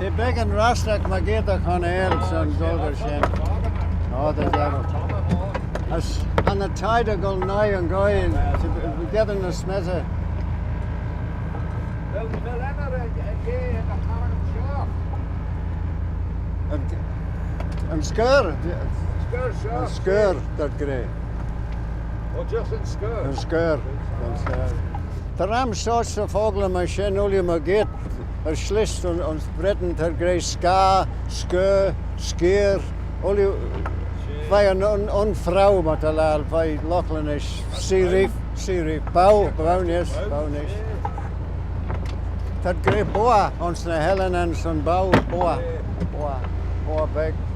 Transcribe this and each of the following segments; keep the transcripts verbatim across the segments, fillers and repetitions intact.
T'eh beggan rastagh mygeayrt y chonail son goll rish shen. Oh, dy jarroo. As cha nel tide goll noi yn goaie, geddyn ny smessey. Vel, vel enney ec, ec, ec y charroo shoh? Yn, yn scuirr. Scuirr shoh? Yn scuirr, t'ad gra. Oh, just yn scuirr? Yn scuirr. Yn scuirr. Ta ram sorçh dy focklyn myr shen ooilley mygeayrt, er shlyssh ayns, ayns Bretin, t'ad gra scair, scuirr, skeer, ooilley, veih yn, yn, yn fraue, myr ta laccal, veih Loghlinish, sea reef, sea reef, bow, bow nish, bow nish. T'ad gra boa ayns ny h-ellanyn son bow, boa, boa, boa beg.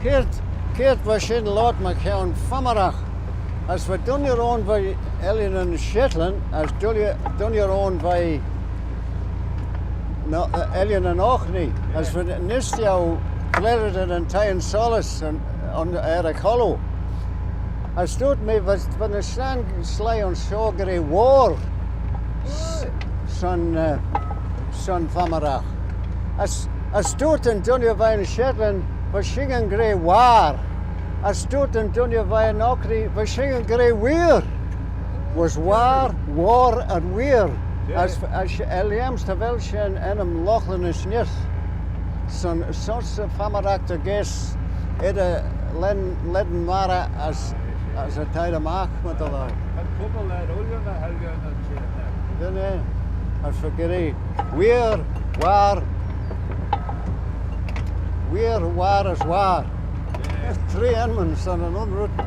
Keayrt, keayrt va shin loayrt mychione Fammaragh, as va dooinney ayn veih Ellan Shetland, as dooinney, dooinney ayn veih, no, eh, Ellan Orkney, as va neesht jeu flaaradyn yn Teign Sollys ayns, ayns, er y cholloo. As dooyrt mee, va, va ny shenn sleih ayns shoh gra Wor son, eh, son Fammaragh. As, as dooyrt yn dooinney veih'n Shetland, va shin gra War. As dooyrt yn dooinney veih'n Orkney, va shin gra Weer. Was War, Wor and Weer. As, as er lhiam's, cha vel shen ennym Loghlinish neesht. Son, son 'sy Fammaragh ta geddyn eddyr Lane, Lane Marra as, as y Teihll Magh, myr ta laccal. Yn cummal er ooilley ny h-ellanyn ayns shen. Dooinney, as va geddyn Weer, War, Weer, War as War. Tree enmyn son yn un rood.